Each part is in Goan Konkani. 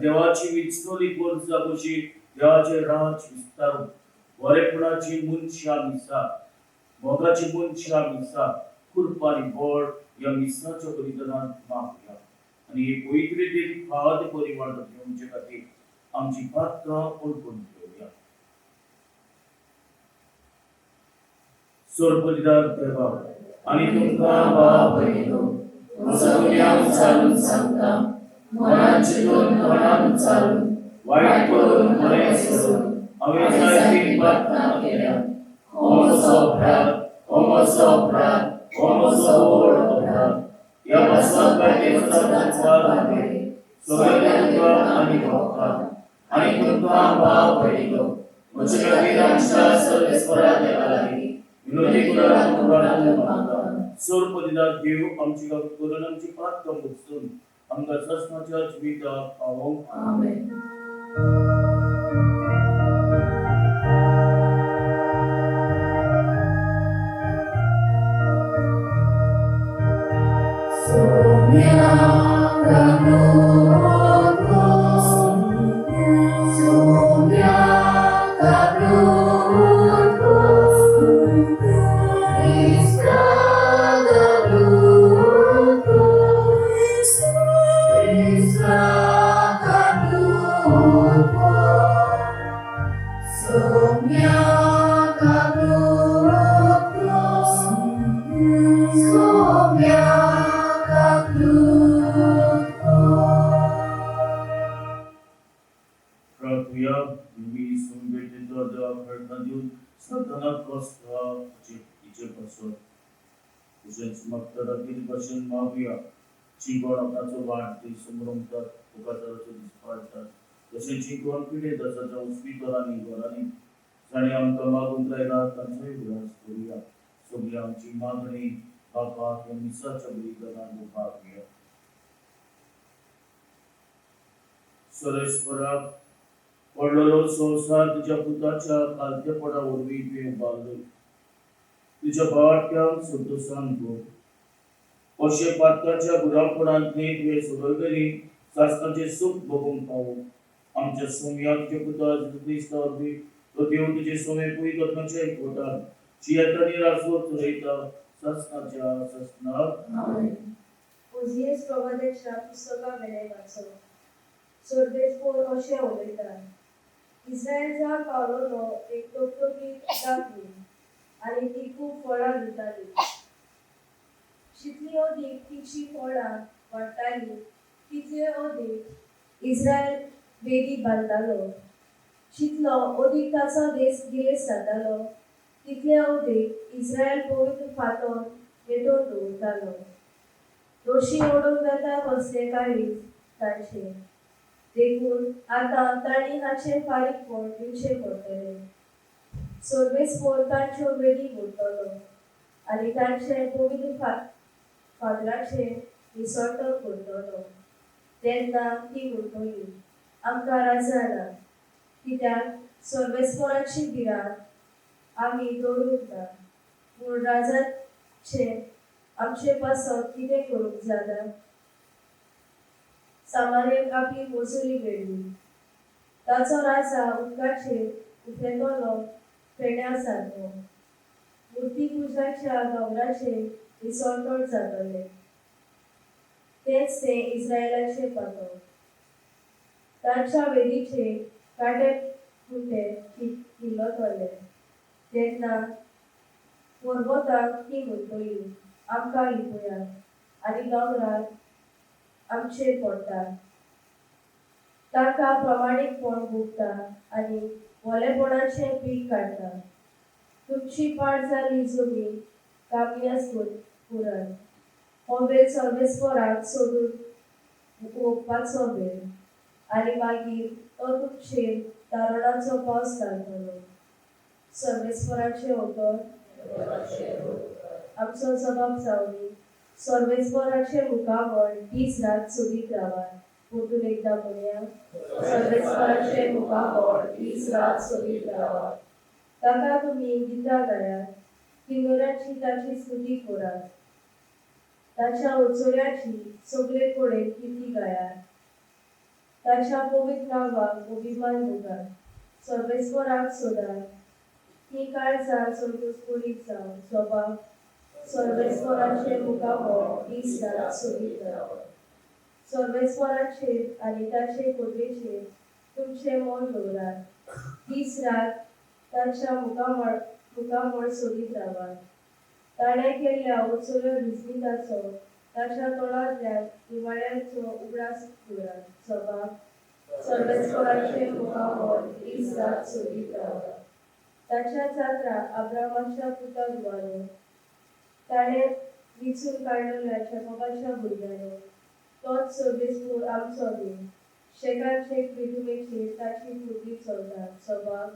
देवाची विचतली गरजा कशी देवाचे राज विस्तारून बरेपणाची मनशां मिसा मोगाची मनशां मिसा कुरपानी बळ ह्या मिसाच्या बलिदानान मागया आनी ही पवित्र रितीन फावो परिमाण घेवचे खातीर आमची पात्रां ओळखून घेवया. सोरपदिदार देवा आनी तुमकां बाप सगळ्यांक चालून सांगता मनान चिंतून मनान उच्चारून वायट करून बरें करून हांवें जायतीं पातकां केल्या. हो म्हजो अपराध, हो म्हजो अपराध, हो म्हजो व्हड अपराध. ह्या पासाक सगळ्या तुमकां आनी भोगतात आनी तुमकां भाव पडिल्लो म्हजे खातीर आमच्या सर्वेस्परा देवा लागीं विनोदी करात तुमकां मागता. सोरपदिदार देव आमची करून आमची पातकां बुजून आमकां सस्नाच्या जिविताक पावोवंक. आमेन. तशें चिंतून पिडेत आसा जावं हॉस्पिटलांनी घरांनी जाणें आमकां मागूंक लायला तांचोय उगडास करुया. सगळी आमची मागणी बापाक ह्या मिसाच्या बलिदानान भाग घेया. सर्वेस्पराक पडलेलो संवसार तुज्या पुताच्या खालतेपणा वरवीं तुवें उबारलो. तुज्या बावाट्यांक संतोशान भोग अशें पातकाच्या गुलामपणांतली तुवें सोडयतली सासणाचें सूख भोगूंक पावूं. आमच्या सोम्या तुज्या पुता क्रिस्ता वरवीं तो देव तुजे सोमे पवित्र आत्म्याच्या एकवटान जियेता राजवट चलयता सासणाच्या सासणाक. ओझियस प्रवाद्याच्या पुस्तका वेलें वाचप. सर्वेस्पोर अशें उलयता, इस्रायलच्या पावलोलो एक टोकटोकीत दाखली आनी ती खूब फळां दिताली. जितली अदीक तिची फळां वाडटाली तितले अदीक इस्रायल वेदी बांदतालो. जितलो अदीक ताचो देश गिरेस्त जातालो तितले अदीक इस्रायल पवित्र फातर पेटोवन दवरतालो. दोशी ओडूंक जाता कसलें काळीज तांचें, देखून आतां तांणी हाचें फारीकपण दिवचें पडटलें. सर्वेस्पोर तांच्यो वेदी मोडटलो आनी तांचें पवित्र फातराचें विसर्टन करतलो. तेन्ना ती म्हणटली, आमकां राजा ना, कित्याक सर्वेस्पोराची भिरांत आमी दवरूंक ना. पूण राजाचें आमचे पासत कितें करूंक जाता? सामान्यांक आपली मजुरी मेळ्ळी. ताचो राजा उदकाचेर उफेतलो फेण्या सारको मुर्तीपुजाच्या दोंगराचेर विसरटण जातलें. तेंच तें इस्रायलाचें पातक. तांच्या वेदीचेर कांटे खुंटे किल्लतले. तेन्ना पर्वताक ती म्हणटली, आमकां लिपयात, आनी दोंगरार आमचेर पडटात. तांकां प्रमाणीकपण भोगता आनी वोलेपणाचें पीक काडटा. तुमची पाड जाल्ली जमीन कामयास पुराय. हो वेळ सर्वेस्पराक सोदून वोगपाचो वेळ, आनी मागीर तो तुमचेर तारणाचो पावस घालतलो. सर्वेस्पराचें उतर आमचो जबाब जावनी. सर्वेस्पराचें मुखामळ दीस रात सोदीत रावात. परतून एकदां म्हणया, सर्वेस्पराचें मुखामळ दीस रात सोदीत रावात. ताका तुमी गितां गायात, किंदोराची ताची स्तुती करात, ताच्या उचोऱ्याची सगळे कडेन किर्ती गायात, ताच्या पवित्र नांवाक अभिमान भोगात. सर्वेस्पराक सोदात, ही काळजां संतोषपुरीत जावं. स्वभाव सर्वेस्पराचें मुखामळ दीस रात सोदीत रावात. सर्वेस्पराचेर आनी ताचे पदवेचेर तुमचें मन दवरात. दीस रात ताच्या मुखामळ सोदीत रावात. ताणें केल्ल्या उचोऱ्यो विस्मिताचो ताच्या तोंडांतल्यान हिवाळ्याचो उगडास दवरात. स्वभाव सर्वेस्पराचें मुखामळ दीस रात सोदीत रावात. ताच्या जात्रा अब्रामाच्या पुता धुवानो, ताणें विचून काडलेल्या जॅकोबाच्या भुरग्यांनो, तोच सर्वेस्पोर आमचो देव. शेकान शेक प्रितुमेचेर ताची फुर्ती चलता. स्वभाव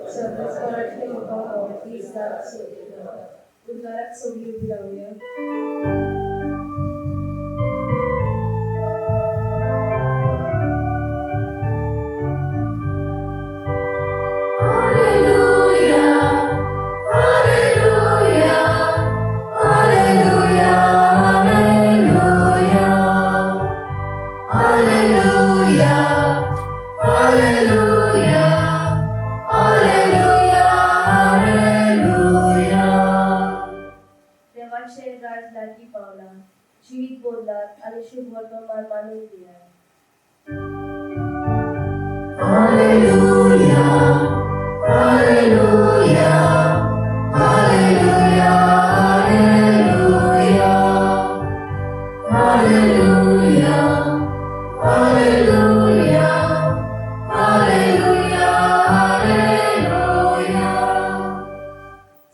सर्वेस्पराचें मुखामळ दीस रात सोदीत रावात. उद्गाराक सगळीं उबी रावया. Alleluia, Alleluia, Alleluia, Alleluia, Alleluia, Alleluia, Alleluia. देवाचें राज लागीं पावलां. जिवीत बदलात आनी शुभ वर्तमान मानून घेयात. Alleluia, Alleluia, Alleluia, Alleluia, Alleluia, Alleluia, Alleluia.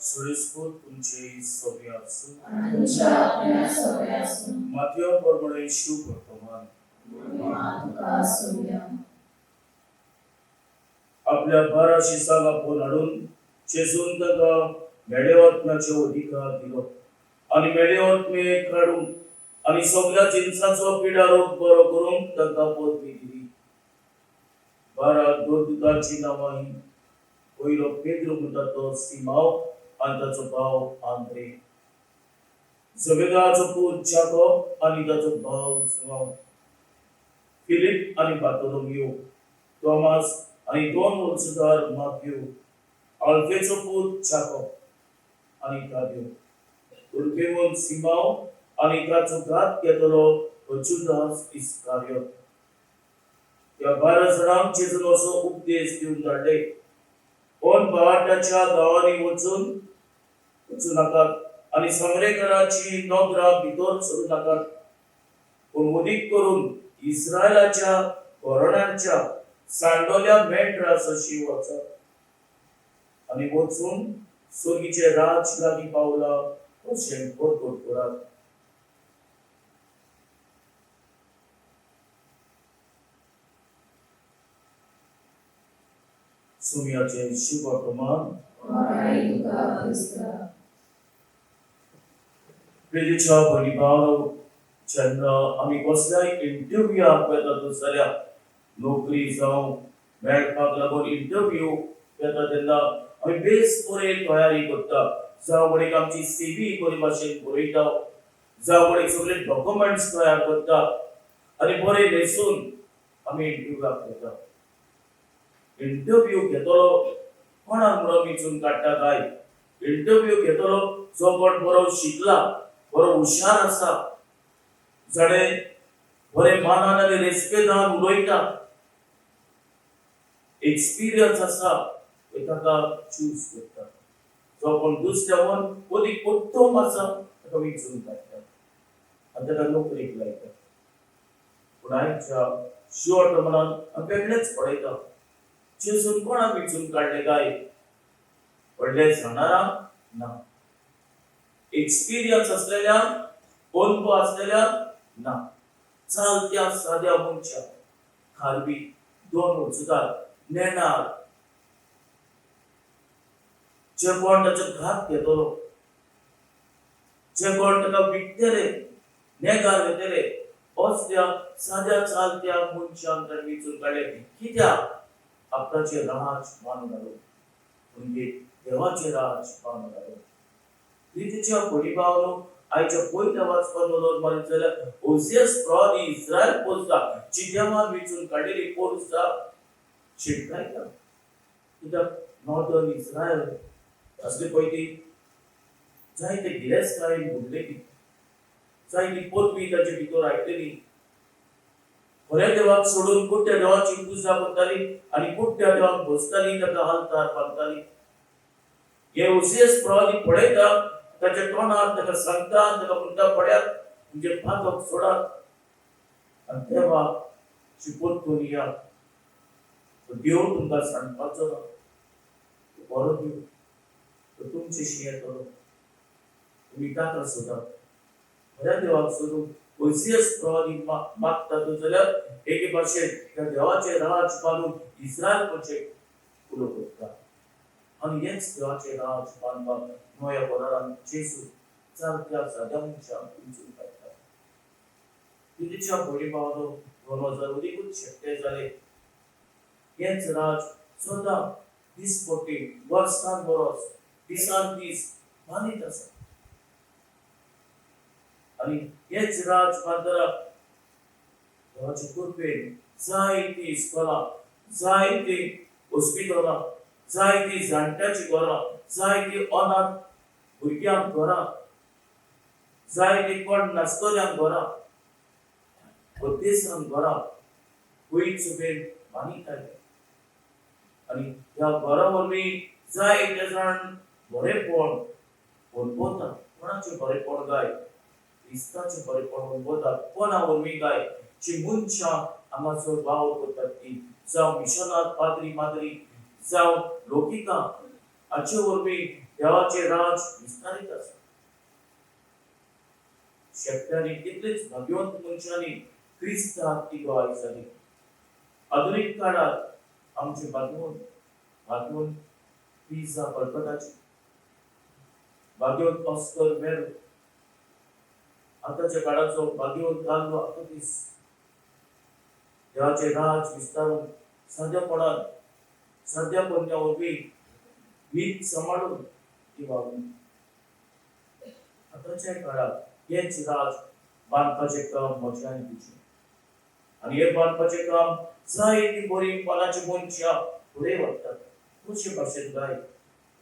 सुरेस्पोत तुमचे सगळे आसूं. तुमच्या आपल्या सगळ्या आसूं. माथ्या प्रमाणे शुभ वर्तमान. तुका आसूया. आपल्या 12 शिसांक आपोवन हाडून जेजून ताका मेडेवात्म्याचो अधिकार दिलो आनी मेडेवात्मे काडूंक आनी सगळ्या जिनसाचो पिडा रोग बरो करूंक तांकां पदवी दिली. 12 देवदूतांची नांवां ही. पयलो पेद्रू म्हणटा तो सिमांव आनी ताचो भाव आंद्रे, जबेदाचो पूत जाकोब आनी ताचो भाव जुआंव, फिलीप आनी बार्तोलोमियो, तॉमास आनी 2 वंशदार माथ्यू, आल्फेचो पूत जाकोब आनी ताद्यो, उर्फेवन सिमांव आनी ताचो घात घेतलो जुदास इस्कारियोत. त्या 12 जाणांक जेजून असो उपदेश दिवन धाडले, कोण भावाटाच्या गांवांनी वचूं नाकात आनी समरेकराची नोकरां भितर सरूं नाकात, पूण अदीक करून इस्रायलाच्या घोरणांच्या सांडोल्या मेंढरा सशी वचात आनी वचून सोगीचे राज लागीं पावला अशें परतोड करात. सुम्याचें शुभ प्रमाण. प्रितीच्या भयणी भाव, जेन्ना आमी कसल्याय इंटरव्यूआक वेतात जाल्यार नोकरी जावं मेळपाक लागून इंटरव्यू येता तेन्ना आमी बेस बरे तयारी करता. जावं एक आमची सीवी बरे भाशेन बरयता, जावं एक सगळे डॉक्युमेंट्स तयार करता आनी बरे न्हेसून आमी इंटरव्यूआक वता. इंटरव्यू घेतलो कोणाक म्हणून विचून काडटा काय? इंटरव्यू घेतलो जो कोण बरो शिकला, बरो हुशार आसा, जाणें बरे मानान आनी रेस्पेदान उलयता, एक्सपिरियन्स आसा, ताका चूज करता. जो कोण दुसऱ्यावन अदीक उत्तम आसा ताका विचून काडटा आनी ताका नोकरेक लायता. पूण आयच्या शेवट मनान आमी वेगळेच पळयता. जेजून कोणाक विचून काडले काय? व्हडले जाणारांक ना, एक्सपिरियन्स असलेल्या, अनुभव असलेल्या ना, चालत्या साद्या मनशाक खारवी दोन वचुदार नेणार जे कोण ताचो घात घेतलो, जे कोण ताका विकतले, नेगार घेतले, असल्या साद्या चालत्या मनशान ताणें विचून काडले. कित्याक? आपणाचें राज बांदून घालून, म्हणजे देवाचें राज बांदून घालून. प्रितीच्या भयणी आयच्या पयल्या वाचपान नदर मारीत जाल्यार ओसियस प्रवादी इस्रायल पोरसा जी देवान विचून काडलेली पोरसा शिटकायता. कित्याक नॉर्दर्न इस्रायल असले पळय ती जायते गिरेस्तकायेन बुडलेली, जायती पदवी ताचे भितर आयकलेली, खऱ्या देवाक सोडून कुट्ट्या देवाची पुजा करताली आनी कुट्ट्या देवाक बसताली, ताका आल्तार बांदताली. हे ओसियस प्रवादी पळयता, ताच्या तोंडार ताका सांगता, ताका म्हणटा पळयात तुमचे पातक सोडात आनी देवाक शिपोत या. देव तुमकां सांगपाचो ना, बरो देव, तो तुमचे येतलो. तुमी ताका सोदात, खऱ्या देवाक सोदून. ओसियस प्रवादी मागता तो जाल्यार एके भाशेन त्या देवाचें राज बांदून इस्रायल पचे उलो करता. आनी हेच देवाचें राज बांदपाक नव्या करारान जेजू सारक्या साद्या मनशाक उंचून काडटा. तिच्या भयणी भावानो 2000 अदीकूच शेकटे जाले. हेच राज सदां दिसपट्टी वर्सान वरस दिसान दीस बांदीत आसा. आनी हेच राज बांदतना देवाचे कृपेन जायतीं इस्कोलां, जायतीं हॉस्पिटलां, जायतीं जाणट्याचीं घरां, जायतीं अनाथ भुरग्यांक घरां, जायतीं कोण नासतल्यांक घरां, देशांक घरां पयत सुबेन बांदीत आयले. आनी ह्या घरा वरवीं जायते जाण बरेपण अणभवतात. कोणाचें बरेपण गाय? क्रिस्ताचें बरेपण अणभवतात. कोणा वरवीं गाय? जी मनशां हांगासर वावर करतात ती, जावं मिशनांत पाद्री माद्री, जावं लोकिकां, हाचे वरवीं देवाचें राज विस्तारीत आसा. शेतकारांनी कितलेच भाग्यवंत मनशांनी क्रिस्ताक ती गवाय जाली. आधुनीक काळार आमचे भाग्यवंत भाग्यवंत पिझा कलकत्ताची, भाग्यवंत ऑस्कर मेरो, आतांच्या काळाचो भाग्यवंत कार्लो आकुतीस, देवाचें राज विस्तारून साद्यापणान साद्या पन्न्या वरवीं नीत सांबाळून ती वावरून आतांच्या काळार हेच राज बांदपाचें काम म्हजें आनी तुजें. आनी हें बांदपाचें काम जायतीं बरीं मनाची मनशां फुडें व्हरतात. कशे भाशेन गाय?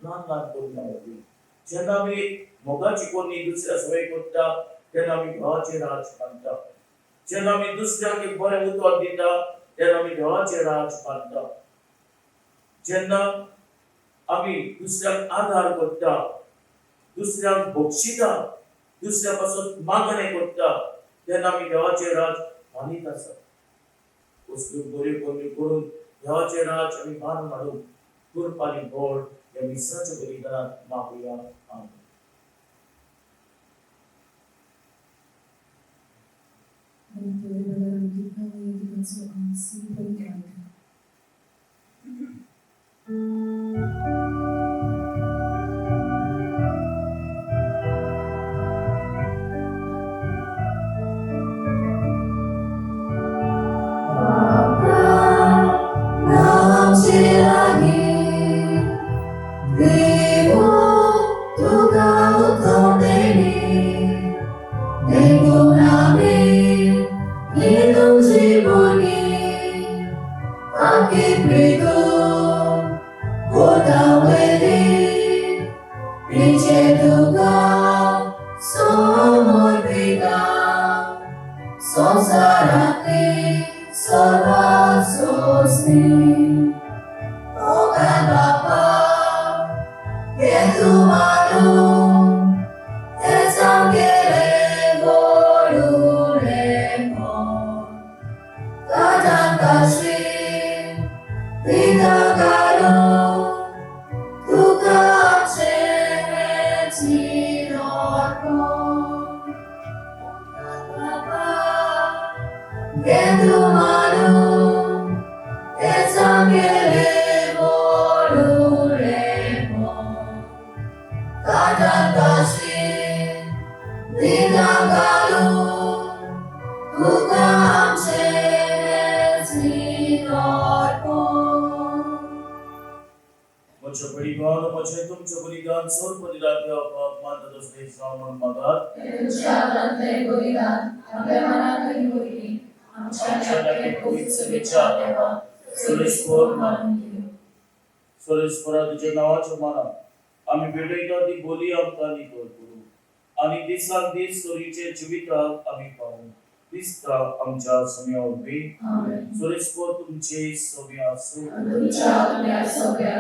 ल्हान ल्हान कोन्या वरवीं. जेन्ना आमी मोगाची कोन्नी दुसऱ्या सवय करता तेन्ना आमी देवाचें राज बांदता. जेन्ना आमी दुसऱ्यांक एक बरें उतर दिता तेन्ना आमी देवाचें राज बांदता. जेन्ना आमी दुसऱ्यांक आदार करता, दुसऱ्यांक बक्षिता, दुसऱ्या पासून मागणें करता तेन्ना आमी देवाचें राज बांदीत आसा. असल्यो बऱ्यो कोन्यो करून देवाचें राज आमी बांदून हाडून कृपा आनी बळ ह्या मिसाच्या बलिदानांत मागुया. आमेन. Meditatie on 7.3. सुरेश्वरा तुझ्या नावाच्या मानान आमी भेटयता ती बोली आमकां नितळ करूं आनी दिसान दीस सुरीचे जिविताक आमी पावूं क्रिस्ता आमच्या सम्या वरवीं. सुरेश्वर तुमचे सम्या आसूं,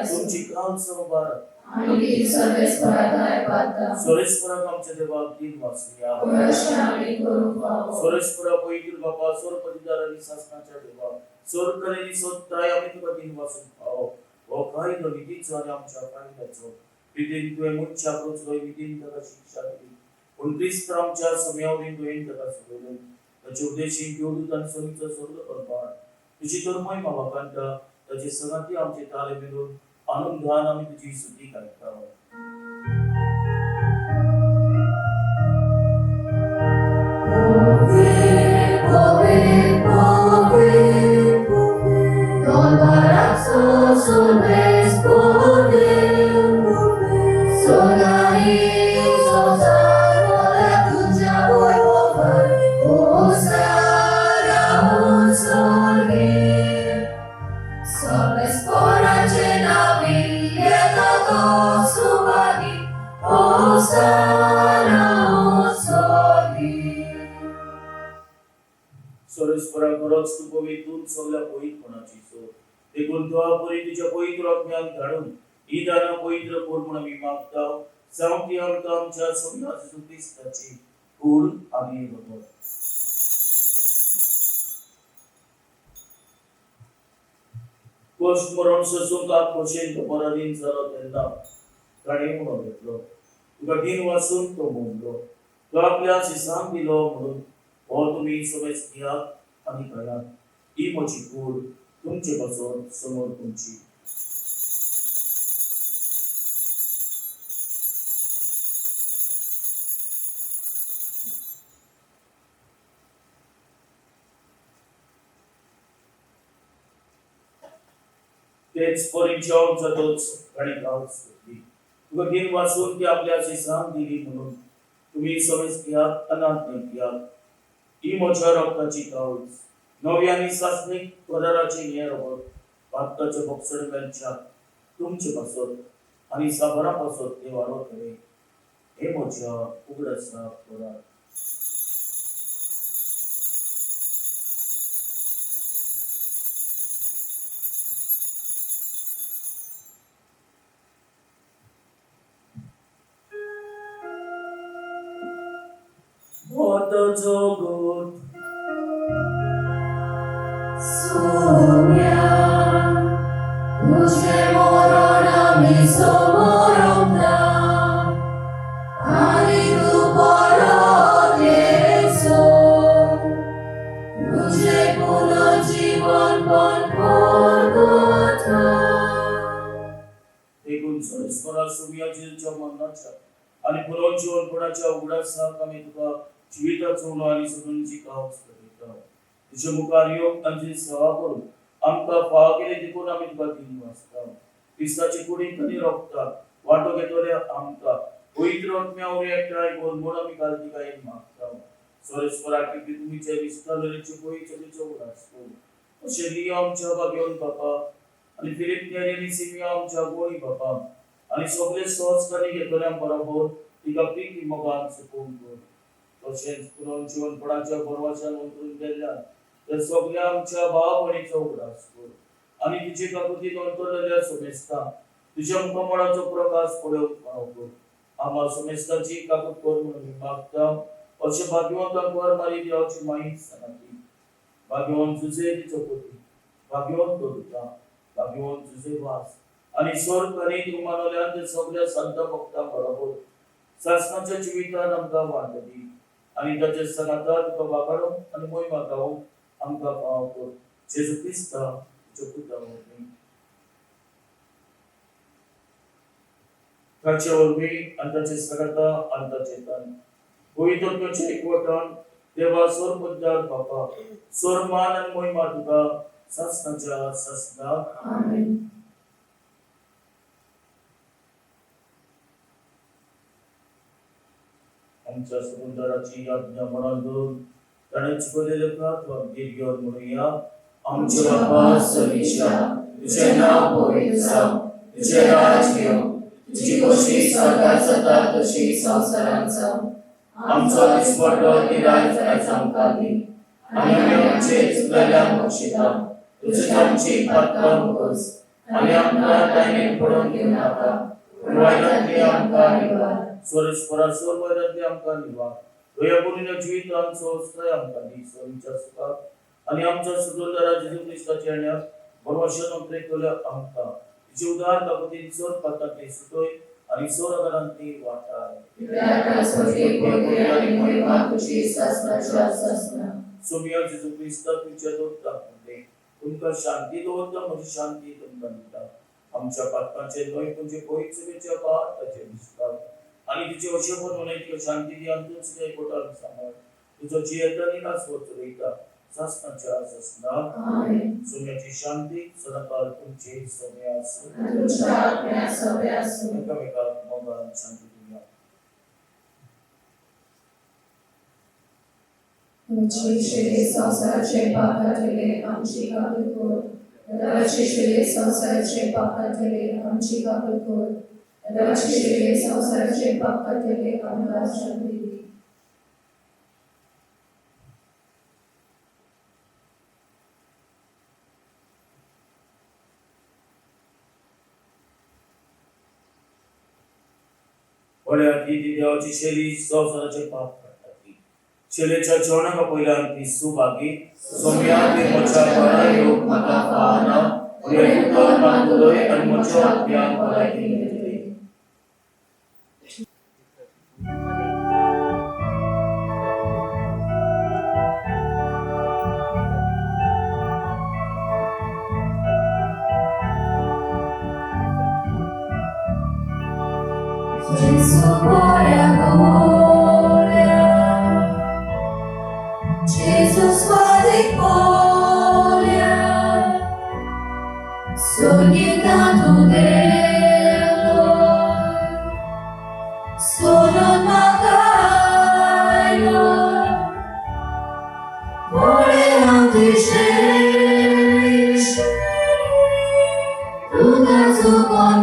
तुमची काल मुबारक. सुरेश्वराक आमच्या देवाक दिन वाचुया. सुरेश्वरा पवित्र बापा सोरपतिदार आनी सासणाच्या देवा सोरकलेली सोदताय आमी तुका दिन वाचूंक फावो हो कायदो नितीचो आनी आमच्या कायद्याचो प्रितीन तुवें मनशाक रचलो नितीन ताका शिक्षा दिली पूण क्रिस्त आमच्या सम्या वरवीं तुवें ताका सोडयलो. ताचे उद्देशीन देवदूत आनी समीचो सगलो करपार तुजी तर महिमा वाखाणटा. ताचे संगाती आमचे ताले मेळून आनंदान आमी तुजी स्तुती गायता. खरोच तूं पवित्र सगल्या पवित्रपणाची सोद देखून तुवा परी तुज्या पवित्र आत्म्याक धाडून ही दानां पवित्र कर म्हूण आमी मागता. जावं ती आमकां आमच्या सगल्या जेजू क्रिस्ताची कूड आनी रगत. कश्ट मरण सोसूंक खोशेन तो पराधीन जालो तेन्ना ताणें उणो घेतलो. तुका दिन वाचून तो म्हणलो तो आपल्या शिसांक दिलो म्हणून हो तुमी समेज घेयात आनी खायात. ही म्हजी कूड तुमचे पासत समोर तुमची. तेच परी जेवण जातच ताणें कावच घेतली. तुका दिन वाचून ती आपल्या शिसांक दिली म्हणून तुमी समेज घेयात आनी आज्ञा घेयात. ही म्हज्या रक्ताची कावच नवी आनी सासणीक कराराचें हें रगत पातकाच्या बोगसण मेळच्या तुमचे पासत आनी साबारा पासत तें वाडवतलें. हें म्हज्या उगडासा करात. जगत Sumia, तुझे मरण आमी समोरता आनी तूं परत येसो तुझे पुनर्जीवनपण परगटा. देखून सरस्वरा सुमिया जेजूच्या मरणाच्या आनी पुनर्जीवनपणाच्या उगडासाक आमी तुका जिविताचो उणो आनी सदनची कावच करता. तुजे मुखार योग आनी तुजी सेवा करून आमकां फावो केली देखून आमी तुका दिन वाचता. क्रिस्ताचे कुडींत आनी रक्ताक वांटो घेतले आमकां पवित्र आत्म्या वरवीं एकठांय कर म्हूण आमी काळजीकायेन मागता. सरस्वरा की तुमचे विस्तारलेचे पवित्रतेचो उगडास कर. अशें लियो आमच्या भाग्यवंत बापा आनी फिलीप नेरी आनी सिमिया आमच्या गोळी बापा आनी सगळे सहजकार्य घेतल्या बरोबर तिका प्रिती मोगान सुकोवन कर. तशेंच पुनर्जीवनपणाच्या बरवाच्यान अंतरून गेल्ल्यान तर सगळ्या आमच्या भाव भयणीचो उगडास कर आनी तुजे काकुतीन अंतरलेल्या समेस्तांक तुझ्या मुखामळाचो प्रकाश पळोवंक फावो कर. आम्हा समेस्तांची काकूत कर म्हणून आमी मागता. अशें भाग्यवंतांक वर मारी देवाची माई सांगाती, भाग्यवंत जुझे तिचो पती, भाग्यवंत दुता, भाग्यवंत जुझे वास आनी स्वर्ग आनी तुमानोल्यान ते सगळ्या संत भक्तां बरोबर सासणाच्या जिवितान आमकां वाट दी आनी ताच्या सांगाता तुका वागाडूंक आनी मोहिमा गावंक आमकां फावो कर. जेजू क्रिस्ता तुज्या पुता वरवीं. ताचे वरवीं आनी ताचे सांगाता आनी ताचे तन पवित्रत्वाच्या एकवटान देवा स्वर्गपद्दार बापा स्वर मान आनी मोहिमा तुका सासणाच्या सासणाक. आमेन. आमच्या समुद्राची आज्ञा म्हणून धरून ताणें चुकयलेले प्रार्थना धीर घेवन म्हणूया. आमच्या बापा सर्वेश्वरा, तुझें नांव पवित्र जावं, तुझें राज्य येवं, तुजी खोशी स्वर्गात जाता तशी संवसारांत जावं. आमचो दिसपट्टो दिराज आयज आमकां दी आनी आमी आमचे चुकलेल्यांक बक्षिता, तुझें आमची पातकां मुकोस आनी आमकां ताईने पडोवन घेवं नाका, पूण वायटांतली आमकां निवार. स्वरेश्वरा स्वर वैरातली आमकां निवार. दया पुरिल्या जिवितान संस्काय आमकां दी. स्वरीच्या सुखाक आनी आमच्या सुदोलदारा जेजू क्रिस्ताच्या येण्याक बरवशन अंतरेकल्या आमकां तिचे उदार ताकदीन स्वर पातांतली सुटोय आनी स्वर आदारांतली वाटाय. तुझी सासना. सोमिया जेजू क्रिस्ता तुमच्या दोन म्हणले, तुमकां शांती दवरता, म्हजी शांती तुमकां दिता. आमच्या पातकांचे न्हय तुमचे पवित्र सभेच्या ताचे दिसतात आनी तिचे अशें बनवून तुका शांती दी आनी तूंच एकवटान सांबाळ. तुजो जियेता आनी नासवत चलयता सासणाच्या सासणाक. आमेन. सोम्याची शांती सदाकाल तुमचे सोम्या आसूं. तुमच्या आत्म्या सगळे आसूं. एकामेकाक मोगान शांती दिया. तुमची शिरे संवसाराचे पाप काडटले, आमची काकूत कर. देवाची शिरे संवसाराचे पाप काडटले, आमची काकूत कर. देवाची शिरे संवसाराचे पाप काडटले, आमकां शांती दी. पळया ती ती देवाची शैली संवसाराचे पाप काडटा. ती शैलेच्या जेवणाका पयल्यान ती सुभागी. सोम्या ते म्हज्या घरा येवंक म्हाका फावना, पूण एक उतर मात उलय आनी म्हज्या आत्म्याक भलायकी मेळटली. Gesù cuore gloria, Gesù squadri gloria, soltanto dello, sono magaio, vuole anticeri, tu su con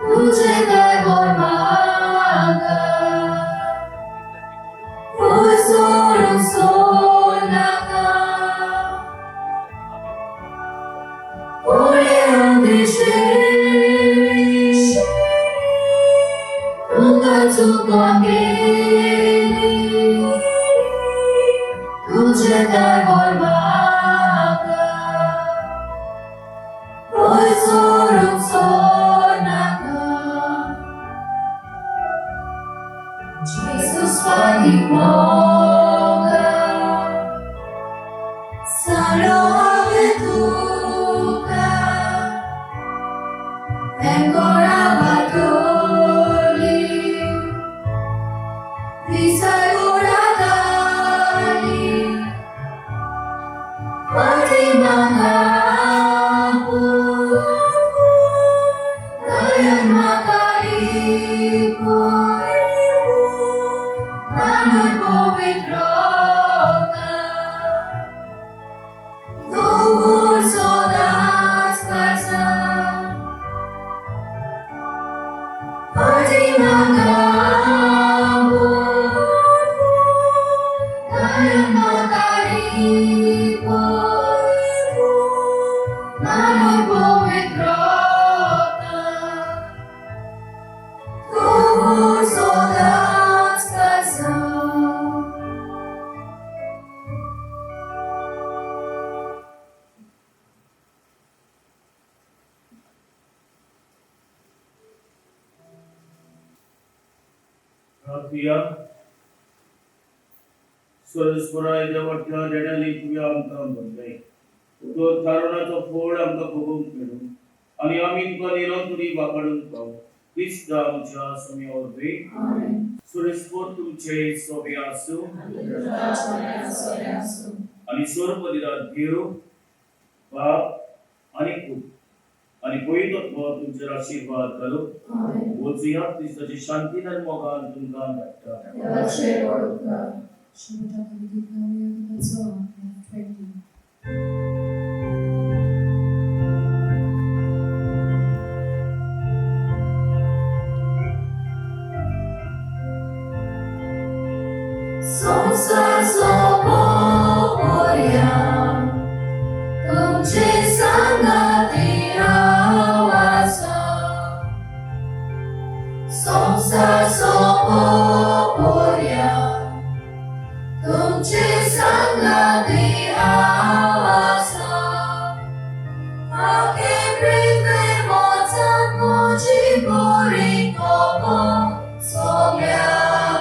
तुझे दैवर मागा, सोडून सोड नाका, पुढे दिशेरी, तुका चुकोन गेली, तुझे दैवर मागा, सोडून सोड नाका. Jesus Moga, Salome tuka, ancora batoli, vi sai ora dali, आनी पवित्र आत्मा, तूं सदांच आसा. प्रार्थुया. स्वर्गस्वराय देवाच्या देण्यानी तुवें आमकां भरले, तो तारुणाचो फोड आमकां भोगूंक मेळूं आनी आमी तुका निरंतरी वागाडूंक पावूं, क्रिस्त आमच्या स्वाम्या वरवीं. आमेन. सुरेस्पोर तुमचे सोबे आसूं. आनी तुज्या आत्म्यान सोबे आसूं. आनी स्वर्गपदिरात देव बाप आनी पूत आनी पवित्र तुमचेर आशिर्वाद घालूं. आमेन. वचुया, क्रिस्ताची शांतीन आनी मोगान तुमकां धाडटा. देवाचे व्हड उपकार. शेवटाक आमी गीत गावया गीताचो आंकडो 20. संवसार सोंपोवया, तुमचे सांगाती हांव आसा. संवसार सोंपोवया, तुमचे सांगाती हांव आसा. आखे पृथ्वीर वचात म्हजी बरी खबर सगळ्या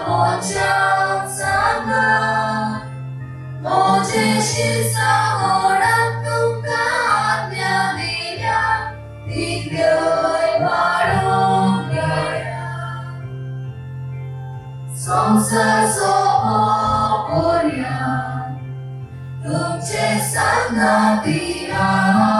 मनशांक सांगात. म्हजे शिरसावणाक तुमकां आज्ञा दिल्या, तितल्योय वाडूंक मेळ्ळ्या. संवसार सोंपोवया, तुमचे सांगाती हांव.